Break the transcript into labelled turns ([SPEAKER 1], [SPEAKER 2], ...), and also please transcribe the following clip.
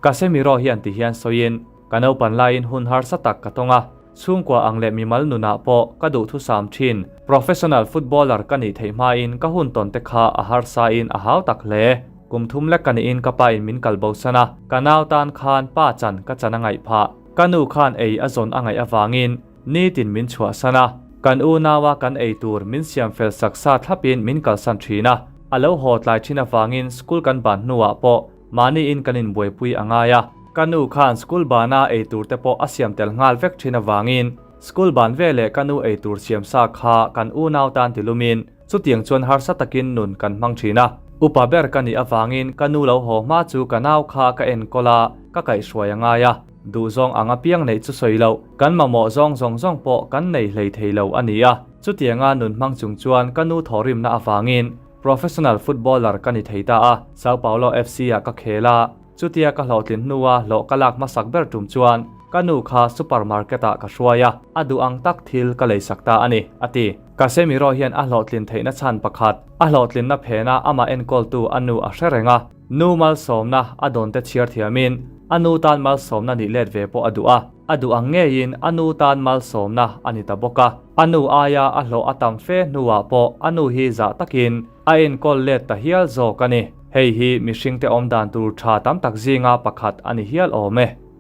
[SPEAKER 1] Casemiro hian ti hian sawiin, Ka naupan laiin hun harsa tak ka tawng a, chhungkua ang leh mimal nunah pawh ka duhthusam thin. Professional footballer ka nih theih hmain ka hun tawn te kha a harsain a hau tak hle. Kum thum lek ka niin ka pain min kal bosan a, ka nau tan khan pa chan ka chan a ngaih phah. Ka nu khan ei a zawn a ngaih avangin nitin min chhuahsan a, kan unaua kan ei tur min siam fel sak sa thlapin min kalsan thin a. A lo haw tlai thin avangin school kan ban hnuah pawh mahniin kan inbuaipui a ngai a. Ka nu khan school bana ei tur te pawh a siam tel nghal vek thin avangin school ban veleh ka nu ei tur siam sa kha kan unau tan tilumin Chutiang chuan harsa takin nun kan hmang thin a. Upa ber ka nih avangin ka nu lo haw hma chu ka nau kha ka enkawl a, ka kaihhruai a ngai a. Duhzawng ang apiang neih chu sawi loh, kan mamawh zawng zawng zawng pawh kan nei hlei thei lo a ni a. Chutianga nun hmang chung chuan ka nu thawhrimna avangin professional footballer ka ni thei ta a. Sao Paulo FC-ah ka khel a. Chutia ka hlawhtlin hnua hlawh ka lak hmasak ber tum chuan ka nu kha supermarket ah ka hruai a, a duh ang tak thil ka leisak ta a ni, a ti. Casemiro hian a hlawhtlin theihna chhan pakhat, a hlawhtlinna phena amah enkawltu a nu a hre reng a, nu malsawmna a dawn te chhiar thiamin a nu tan malsawmna nih let ve pawh a duh a, a duh ang ngeiin a nu tan malsawmna a ni ta bawk a. A nu aia a hlawh a tam fe hnuah pawh a nu hi zah takin a enkawl let ta hial zawk a ni. Hei hi mihringte awm dan tur tha tam tak zinga pakhat a ni hial awm e.